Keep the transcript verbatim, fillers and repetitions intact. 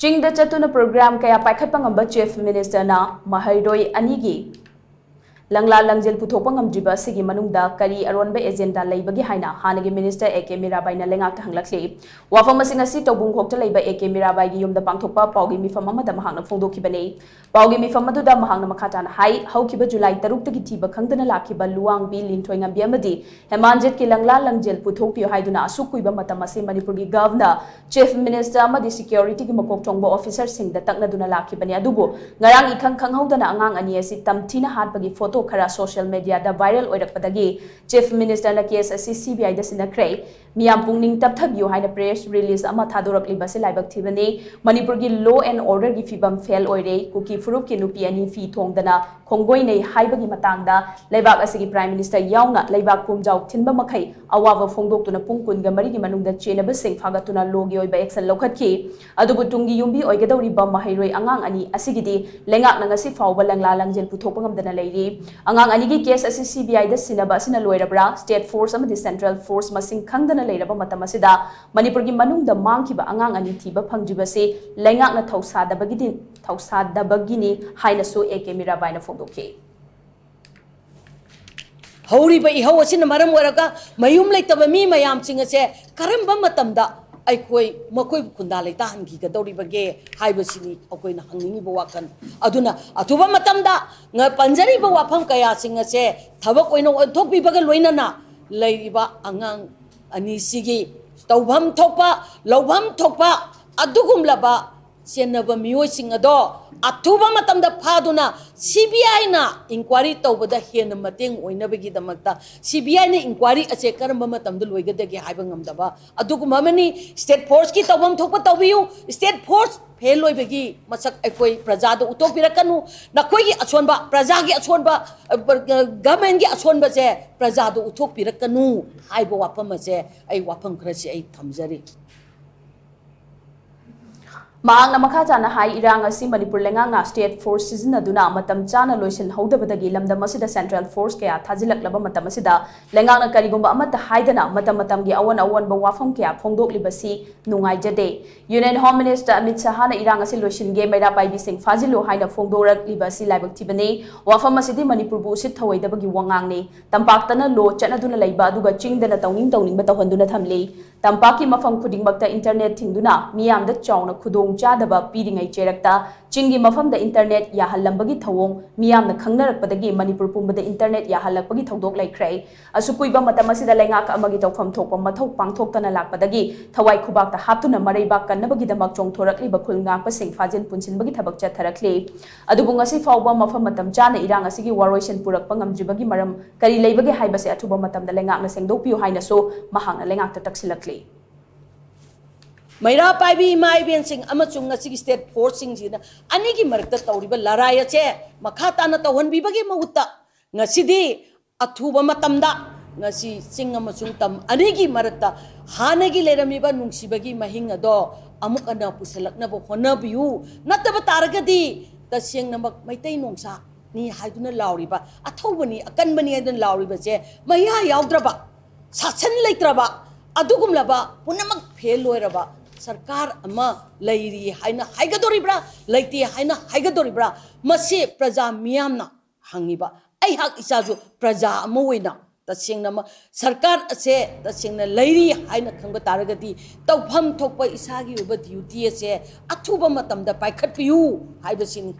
ꯆꯤꯡꯗ ꯆꯠꯇꯨꯅ ꯄ꯭ꯔꯣꯒ꯭ꯔꯥꯝ ꯀꯌꯥ ꯄꯥꯏꯈꯠꯄ ꯉꯝꯕ ꯆꯤꯐ ꯃꯤꯅꯤꯁꯇꯔꯅ ꯃꯍꯩꯔꯣꯏ ꯑꯅꯤꯒꯤ ꯂꯪꯂꯥ ꯂꯪꯖꯦꯜ ꯄꯨꯊꯣꯛꯄ ꯉꯝꯗ꯭ꯔꯤꯕ ꯑꯁꯤꯒꯤ ꯃꯅꯨꯡꯗ ꯀꯔꯤ ꯑꯔꯣꯟꯕ ꯑꯦꯖꯦꯟꯗꯥ ꯂꯩꯕꯒꯦ ꯍꯥꯏꯅ ꯍꯥꯟꯅꯒꯤ ꯃꯤꯅꯤꯁꯇꯔ ꯑꯦ ꯀꯦ ꯃꯤꯔꯥꯕꯥꯏꯅ ꯂꯩꯉꯥꯛꯇ ꯍꯪꯂꯛꯂꯤ꯫ ꯋꯥꯐꯝ ꯑꯁꯤꯡ ꯑꯁꯤ ꯇꯧꯕꯨꯡꯈꯣꯛꯇ ꯂꯩꯕ ꯑꯦ ꯀꯦ ꯃꯤꯔꯥꯕꯥꯏꯒꯤ ꯌꯨꯝꯗ ꯄꯥꯡꯊꯣꯛꯄ ꯄꯥꯎꯒꯤ ꯃꯤꯐꯝ ꯑꯃꯗ ꯃꯍꯥꯛꯅ ꯐꯣꯡꯗꯣꯛꯈꯤꯕꯅꯤ꯫ ꯄꯥꯎꯒꯤ ꯃꯤꯐꯝ ꯑꯗꯨꯗ ꯃꯍꯥꯛꯅ ꯃꯈꯥ ꯇꯥꯅ ꯍꯥꯏ, ꯍꯧꯈꯤꯕ ꯖꯨꯂꯥꯏ ꯇꯔꯨꯛꯇꯒꯤ ꯊꯤꯕ ꯈꯪꯗꯅ ꯂꯥꯛꯈꯤꯕ ꯂꯨꯋꯥꯡꯕꯤ ꯂꯤꯟꯊꯣꯏꯉꯝꯕꯤ ꯑꯃꯗꯤ ꯍꯦꯃꯥꯟꯖꯤꯠꯀꯤ ꯂꯪꯂꯥ ꯂꯪꯖꯦꯜ ꯄꯨꯊꯣꯛꯄꯤꯌꯨ ꯍꯥꯏꯗꯨꯅ ꯑꯁꯨꯛ ꯀꯨꯏꯕ ꯃꯇꯝ ꯑꯁꯤ ꯃꯅꯤꯄꯨꯔꯒꯤ ꯒꯚꯔꯅꯔ, ꯆꯤꯐ ꯃꯤꯅꯤꯁꯇꯔ ꯑꯃꯗꯤ ꯁꯦꯀ꯭ꯌꯨꯔꯤꯇꯤꯒꯤ ꯃꯀꯣꯛ ꯊꯣꯡꯕ ꯑꯣꯐꯤꯁꯔꯁꯤꯡꯗ ꯇꯛꯅꯗꯨꯅ ꯂꯥꯛꯈꯤꯕꯅꯤ꯫ ꯑꯗꯨꯕꯨ ꯉꯔꯥꯡ ꯏꯈꯪ ꯈꯪꯍꯧꯗꯅ ꯑꯉꯥꯡ ꯑꯅꯤ ꯑꯁꯤ ꯇꯝꯊꯤꯅ ꯍꯥꯠꯄꯒꯤ ꯐꯣꯇꯣ ꯈꯔ ꯁꯣꯁꯤꯌꯦꯜ ꯃꯤꯗꯤꯌꯥꯗ ꯚꯥꯏꯔꯦꯜ ꯑꯣꯏꯔꯛꯄꯗꯒꯤ ꯆꯤꯐ ꯃꯤꯅꯤꯁꯇꯔꯅ ꯀꯦꯁ ꯑꯁꯤ ꯁꯤ ꯕꯤ ꯑꯥꯏꯗ ꯁꯤꯟꯅꯈ꯭ꯔꯦ꯫ ꯃꯤꯌꯥꯝ ꯄꯨꯛꯅꯤꯡ ꯇꯞꯊꯕꯤꯌꯨ ꯍꯥꯏꯅ ꯄ꯭ꯔꯦꯁ ꯔꯤꯂꯤꯖ ꯑꯃ ꯊꯥꯗꯣꯔꯛꯂꯤꯕ ꯑꯁꯤ ꯂꯥꯏꯕꯛ ꯊꯤꯕꯅꯤ꯫ ꯃꯅꯤꯄꯨꯔꯒꯤ ꯂꯣ ꯑꯦꯟ ꯑꯣꯔꯗꯔꯒꯤ ꯐꯤꯕꯝ ꯐꯦꯜ ꯑꯣꯏꯔꯦ꯫ ꯀꯨꯀꯤ ꯐꯨꯔꯨꯞꯀꯤ ꯅꯨꯄꯤ ꯑꯅꯤ ꯐꯤ ꯊꯣꯡꯗꯅ ꯈꯣꯡꯒꯣꯏꯅꯩ ꯍꯥꯏꯕꯒꯤ ꯃꯇꯥꯡꯗ ꯂꯩꯕꯥꯛ ꯑꯁꯤꯒꯤ ꯄ꯭ꯔꯥꯏꯝ ꯃꯤꯅꯤꯁꯇꯔ ꯌꯥꯎꯅ ꯂꯩꯕꯥꯛ ꯄꯨꯝꯖꯥꯎ ꯊꯤꯟꯕ ꯃꯈꯩ ꯑꯋꯥꯕ ꯐꯣꯡꯗꯣꯛꯇꯨꯅ ꯄꯨꯡ ꯀꯨꯟꯒ ꯃꯔꯤꯒꯤ ꯃꯅꯨꯡꯗ ꯆꯦꯟꯅꯕꯁꯤꯡ ꯐꯥꯒꯠꯇꯨꯅ ꯂꯣꯒꯤ ꯑꯣꯏꯕ ꯑꯦꯛꯁꯟ ꯂꯧꯈꯠꯈꯤ꯫ ꯑꯗꯨꯕꯨ ꯇꯨꯡꯒꯤ ꯌꯨꯝꯕꯤ ꯑꯣꯏꯒꯗꯧꯔꯤꯕ ꯃꯍꯩꯔꯣꯏ ꯑꯉꯥꯡ ꯑꯅꯤ ꯑꯁꯤꯒꯤꯗꯤ ꯂꯩꯉꯥꯛꯅ ꯉꯁꯤ ꯐꯥꯎꯕ ꯂꯪꯂꯥ ꯂꯪꯖꯦꯜ ꯄꯨꯊꯣꯛꯄ ꯉꯝꯗꯅ ꯂꯩꯔꯤ꯫ ꯑꯉꯥꯡ ꯑꯅꯤꯒꯤ ꯀꯦꯁ ꯑꯁꯤ ꯁꯤ ꯕꯤ ꯑꯥꯏꯗ ꯁꯤꯟꯅꯕ ꯑꯁꯤꯅ ꯂꯣꯏꯔꯕ꯭ꯔꯥ? ꯁ꯭ꯇꯦꯠ ꯐꯣꯔꯁ ꯑꯃꯗꯤ ꯁꯦꯟꯇ꯭ꯔꯦꯜ ꯐꯣꯔꯁ ꯃꯁꯤꯡ ꯈꯪꯗꯅ ꯂꯩꯔꯕ ꯃꯇꯝ ꯑꯁꯤꯗ ꯃꯅꯤꯄꯨꯔꯒꯤ ꯃꯅꯨꯡꯗ ꯃꯥꯡꯈꯤꯕ ꯑꯉꯥꯡ ꯑꯅꯤ ꯊꯤꯕ ꯐꯪꯗ꯭ꯔꯤꯕꯁꯤ ꯂꯩꯉꯥꯛꯅ ꯊꯧꯁꯥꯗꯕꯒꯤꯗꯤ, ꯊꯧꯁꯥꯗꯕꯒꯤꯅꯤ ꯍꯥꯏꯅꯁꯨ ꯑꯦ ꯀꯦ ꯃꯤꯔꯥꯕꯥꯏꯅ ꯐꯣꯡꯗꯣꯛꯈꯤ꯫ ꯍꯧꯔꯤꯕ ꯏꯍꯧ ꯑꯁꯤꯅ ꯃꯔꯝ ꯑꯣꯏꯔꯒ ꯃꯌꯨꯝ ꯂꯩꯇꯕ ꯃꯤ ꯃꯌꯥꯝꯁꯤꯡ ꯑꯁꯦ ꯀꯔꯝꯕ ꯃꯇꯝꯗ ꯑꯩꯈꯣꯏ ꯃꯈꯣꯏꯕꯨ ꯈꯨꯟꯗꯥ ꯂꯩꯇꯥꯍꯟꯈꯤꯒꯗꯧꯔꯤꯕꯒꯦ ꯍꯥꯏꯕꯁꯤꯅꯤ ꯑꯩꯈꯣꯏꯅ ꯍꯪꯅꯤꯡꯉꯤꯕ ꯋꯥꯈꯜ꯫ ꯑꯗꯨꯅ ꯑꯊꯨꯕ ꯃꯇꯝꯗ ꯉ-, ꯄꯟꯖꯔꯤꯕ ꯋꯥꯐꯝ ꯀꯌꯥꯁꯤꯡ ꯑꯁꯦ ꯊꯕꯛ ꯑꯣꯏꯅ ꯑꯣꯟꯊꯣꯛꯄꯤꯕꯒ ꯂꯣꯏꯅꯅ ꯂꯩꯔꯤꯕ ꯑꯉꯥꯡ ꯑꯅꯤꯁꯤꯒꯤ ꯇꯧꯐꯝ ꯊꯣꯛꯄ, ꯂꯧꯐꯝ ꯊꯣꯛꯄ ꯑꯗꯨꯒꯨꯝꯂꯕ ꯆꯦꯟꯅꯕ ꯃꯤꯑꯣꯏꯁꯤꯡ ꯑꯗꯣ ꯑꯊꯨꯕ ꯃꯇꯝꯗ ꯐꯥꯗꯨꯅ ꯁꯤ ꯕꯤ ꯑꯥꯏꯅ ꯏꯟꯀ꯭ꯋꯥꯔꯤ ꯇꯧꯕꯗ ꯍꯦꯟꯅ ꯃꯇꯦꯡ ꯑꯣꯏꯅꯕꯒꯤꯗꯃꯛꯇ ꯁꯤ ꯕꯤ ꯑꯥꯏꯅ ꯏꯟꯀ꯭ꯋꯥꯔꯤ ꯑꯁꯦ ꯀꯔꯝꯕ ꯃꯇꯝꯗ ꯂꯣꯏꯒꯗꯒꯦ ꯍꯥꯏꯕ ꯉꯝꯗꯕ ꯑꯗꯨꯒꯨꯝꯕ ꯑꯃꯅꯤ꯫ ꯁ꯭ꯇꯦꯠ ꯐꯣꯔꯁꯀꯤ ꯇꯧꯐꯝ ꯊꯣꯛꯄ ꯇꯧꯕꯤꯌꯨ꯫ ꯁ꯭ꯇꯦꯠ ꯐꯣꯔꯁ ꯐꯦꯜ ꯑꯣꯏꯕꯒꯤ ꯃꯁꯛ ꯑꯩꯈꯣꯏ ꯄ꯭ꯔꯖꯥꯗ ꯎꯠꯊꯣꯛꯄꯤꯔꯛꯀꯅꯨ꯫ ꯅꯈꯣꯏꯒꯤ ꯑꯁꯣꯟꯕ, ꯄ꯭ꯔꯖꯥꯒꯤ ꯑꯁꯣꯟꯕ, ꯑ, ꯄ-, ꯑ, ꯒꯚꯔꯟꯃꯦꯟꯒꯤ ꯑꯁꯣꯟꯕꯁꯦ ꯄ꯭ꯔꯖꯥꯗ ꯎꯠꯊꯣꯛꯄꯤꯔꯛꯀꯅꯨ ꯍꯥꯏꯕ ꯋꯥꯐꯝ ꯑꯁꯦ ꯑꯩ ꯋꯥꯐꯝ ꯈꯔꯁꯤ ꯑꯩ ꯊꯝꯖꯔꯤ꯫ ꯃꯍꯥꯛꯅ ꯃꯈꯥ ꯇꯥꯅ ꯍꯥꯏ, ꯏꯔꯥꯡ ꯑꯁꯤ ꯃꯅꯤꯄꯨꯔ ꯂꯩꯉꯥꯛꯅ state force ꯁꯤꯖꯤꯟꯅꯗꯨꯅ ꯃꯇꯝ ꯆꯥꯅ ꯂꯣꯏꯁꯤꯟꯍꯧꯗꯕꯗꯒꯤ ꯂꯝꯗꯝ ꯑꯁꯤꯗ central force ꯀꯌꯥ ꯊꯥꯖꯤꯜꯂꯛꯂꯕ ꯃꯇꯝ ꯑꯁꯤꯗ ꯂꯩꯉꯥꯛꯅ ꯀꯔꯤꯒꯨꯝꯕ ꯑꯃꯠꯇ ꯍꯥꯏꯗꯅ ꯃꯇꯝ ꯃꯇꯝꯒꯤ ꯑꯑꯣꯟ ꯑꯑꯣꯟꯕ ꯋꯥꯐꯝ ꯀꯌꯥ ꯐꯣꯡꯗꯣꯛꯂꯤꯕꯁꯤ ꯅꯨꯡꯉꯥꯏꯖꯗꯦ꯫ Union Home Minister ꯑꯃꯤꯠ ꯁꯍꯥꯅ ꯏꯔꯥꯡ ꯑꯁꯤ ꯂꯣꯏꯁꯤꯟꯒꯦ, ꯃꯩꯔꯥ ꯄꯥꯏꯕꯤꯁꯤꯡ ꯐꯥꯖꯤꯜꯂꯨ ꯍꯥꯏꯅ ꯐꯣꯡꯗꯣꯔꯛꯂꯤꯕ ꯑꯁꯤ ꯂꯥꯏꯕꯛ ꯊꯤꯕꯅꯤ꯫ ꯋꯥꯐꯝ ꯑꯁꯤꯗꯤ ꯃꯅꯤꯄꯨꯔꯕꯨ ꯎꯁꯤꯠ ꯊꯧꯑꯣꯏꯗꯕꯒꯤ ꯋꯥꯉꯥꯡꯅꯤ꯫ ꯇꯝꯄꯥꯛꯇꯅ law ꯆꯠꯅꯗꯨꯅ ꯂꯩꯕ ꯑꯗꯨꯒ ꯆꯤꯡꯗꯅ ꯇꯧꯅꯤꯡ ꯇꯧꯅꯤꯡꯕ ꯇꯧꯍꯟꯗꯨꯅ ꯊꯝꯂꯤ꯫ ꯇꯝꯄꯥꯛꯀꯤ ꯃꯐꯝ ꯈꯨꯗꯤꯡꯃꯛꯇ internet ꯊꯤꯡꯗꯨꯅ ꯃꯤꯌꯥꯝꯗ ꯆꯥꯎꯅ ꯈꯨꯗꯣꯡ ꯆꯥꯗꯕ ꯄꯤꯔꯤꯉꯩ ꯆꯩꯔꯛꯇ ꯆꯤꯡꯒꯤ ꯃꯐꯝꯗ internet ꯌꯥꯍꯜꯂꯝꯕꯒꯤ ꯊꯧꯑꯣꯡ ꯃꯤꯌꯥꯝꯅ ꯈꯪꯅꯔꯛꯄꯗꯒꯤ ꯃꯅꯤꯄꯨꯔ ꯄꯨꯝꯕꯗ internet ꯌꯥꯍꯜꯂꯛꯄꯒꯤ ꯊꯧꯗꯣꯛ ꯂꯩꯈ꯭ꯔꯦ꯫ ꯑꯁꯨꯛ ꯀꯨꯏꯕ ꯃꯇꯝ ꯑꯁꯤꯗ ꯂꯩꯉꯥꯛ ꯑꯃꯒꯤ ꯇꯧꯐꯝ ꯊꯣꯛꯄ ꯃꯊꯧ ꯄꯥꯡꯊꯣꯛꯇꯅ ꯂꯥꯛꯄꯗꯒꯤ ꯊꯋꯥꯏ ꯈꯨꯕꯥꯛꯇ ꯍꯥꯞꯇꯨꯅ ꯃꯔꯩꯕꯥꯛ ꯀꯟꯅꯕꯒꯤꯗꯃꯛ ꯆꯣꯡꯊꯣꯔꯛꯂꯤꯕ ꯈꯨꯜ ꯉꯥꯛꯄꯁꯤꯡ ꯐꯥꯖꯤꯟ ꯄꯨꯟꯁꯤꯟꯕꯒꯤ ꯊꯕꯛ ꯆꯠꯊꯔꯛꯂꯤ꯫ ꯑꯗꯨꯕꯨ ꯉꯁꯤ ꯐꯥꯎꯕ ꯃꯐꯝ ꯃꯇꯝ ꯆꯥꯅ ꯏꯔꯥꯡ ꯑꯁꯤꯒꯤ ꯋꯥꯔꯣꯏꯁꯤꯟ ꯄꯨꯔꯛꯄ ꯉꯝꯗ꯭ꯔꯤꯕꯒꯤ ꯃꯔꯝ ꯀꯔꯤ ꯂꯩꯕꯒꯦ ꯍꯥꯏꯕꯁꯦ ꯑꯊꯨꯕ ꯃꯇꯝꯗ ꯂꯩꯉꯥꯛꯅ ꯁꯦꯡꯗꯣꯛꯄꯤꯌꯨ ꯍꯥꯏꯅꯁꯨ ꯃꯍꯥꯛꯅ ꯂꯩꯉꯥꯛꯇ ꯇꯛꯁꯤꯜꯂꯛꯂꯤ꯫ ꯃꯩꯔꯥ ꯄꯥꯏꯕꯤ ꯏꯃꯥ ꯏꯕꯦꯟꯁꯤꯡ ꯑꯃꯁꯨꯡ ꯉꯁꯤꯒꯤ state force ꯁꯤꯡꯁꯤꯅ ꯑꯅꯤꯒꯤ ꯃꯔꯛꯇ ꯇꯧꯔꯤꯕ ꯂꯔꯥꯏ ꯑꯁꯦ ꯃꯈꯥ ꯇꯥꯅ ꯇꯧꯍꯟꯕꯤꯕꯒꯤ ꯃꯍꯨꯠꯇ ꯉꯁꯤꯗꯤ ꯑꯊꯨꯕ ꯃꯇꯝꯗ ꯉꯁꯤ ꯆꯤꯡ ꯑꯃꯁꯨꯡ ꯇꯝ ꯑꯅꯤꯒꯤ ꯃꯔꯛꯇ ꯍꯥꯟꯅꯒꯤ ꯂꯩꯔꯝꯃꯤꯕ ꯅꯨꯡꯁꯤꯕꯒꯤ ꯃꯍꯤꯡ ꯑꯗꯣ ꯑꯃꯨꯛ ꯍꯟꯅ ꯄꯨꯁꯤꯜꯂꯛꯅꯕ ꯍꯣꯠꯅꯕꯤꯌꯨ꯫ ꯅꯠꯇꯕ ꯇꯥꯔꯒꯗꯤ ꯇꯁꯦꯡꯅꯃꯛ ꯃꯩꯇꯩ ꯅꯣꯡꯁꯥꯅꯤ ꯍꯥꯏꯗꯨꯅ ꯂꯥꯎꯔꯤꯕ, ꯑꯊꯧꯕꯅꯤ, ꯑꯀꯟꯕꯅꯤ ꯍꯥꯏꯗꯨꯅ ꯂꯥꯎꯔꯤꯕꯁꯦ ꯃꯌꯥ ꯌꯥꯎꯗ꯭ꯔꯕ, ꯁꯥꯁꯟ ꯂꯩꯇ꯭ꯔꯕ, ꯑꯗꯨꯒꯨꯝꯂꯕ ꯄꯨꯝꯅꯃꯛ ꯐꯦꯜ ꯑꯣꯏꯔꯕ ꯁꯔꯀꯥꯔ ꯑꯃ ꯂꯩꯔꯤ ꯍꯥꯏꯅ ꯍꯥꯏꯒꯗꯧꯔꯤꯕ꯭ꯔꯥ, ꯂꯩꯇꯦ ꯍꯥꯏꯅ ꯍꯥꯏꯒꯗꯧꯔꯤꯕ꯭ꯔꯥ? ꯃꯁꯤ ꯄ꯭ꯔꯖꯥ ꯃꯤꯌꯥꯝꯅ ꯍꯪꯉꯤꯕ꯫ ꯑꯩꯍꯥꯛ ꯏꯁꯥꯁꯨ ꯄ꯭ꯔꯖꯥ ꯑꯃ ꯑꯣꯏꯅ ꯇꯁꯦꯡꯅꯃꯛ ꯁꯔꯀꯥꯔ ꯑꯁꯦ ꯇꯁꯦꯡꯅ ꯂꯩꯔꯤ ꯍꯥꯏꯅ ꯈꯪꯕ ꯇꯥꯔꯒꯗꯤ ꯇꯧꯐꯝ ꯊꯣꯛꯄ ꯏꯁꯥꯒꯤ ꯑꯣꯏꯕ duty ꯑꯁꯦ ꯑꯊꯨꯕ ꯃꯇꯝꯗ ꯄꯥꯏꯈꯠꯄꯤꯌꯨ ꯍꯥꯏꯕꯁꯤꯅꯤ꯫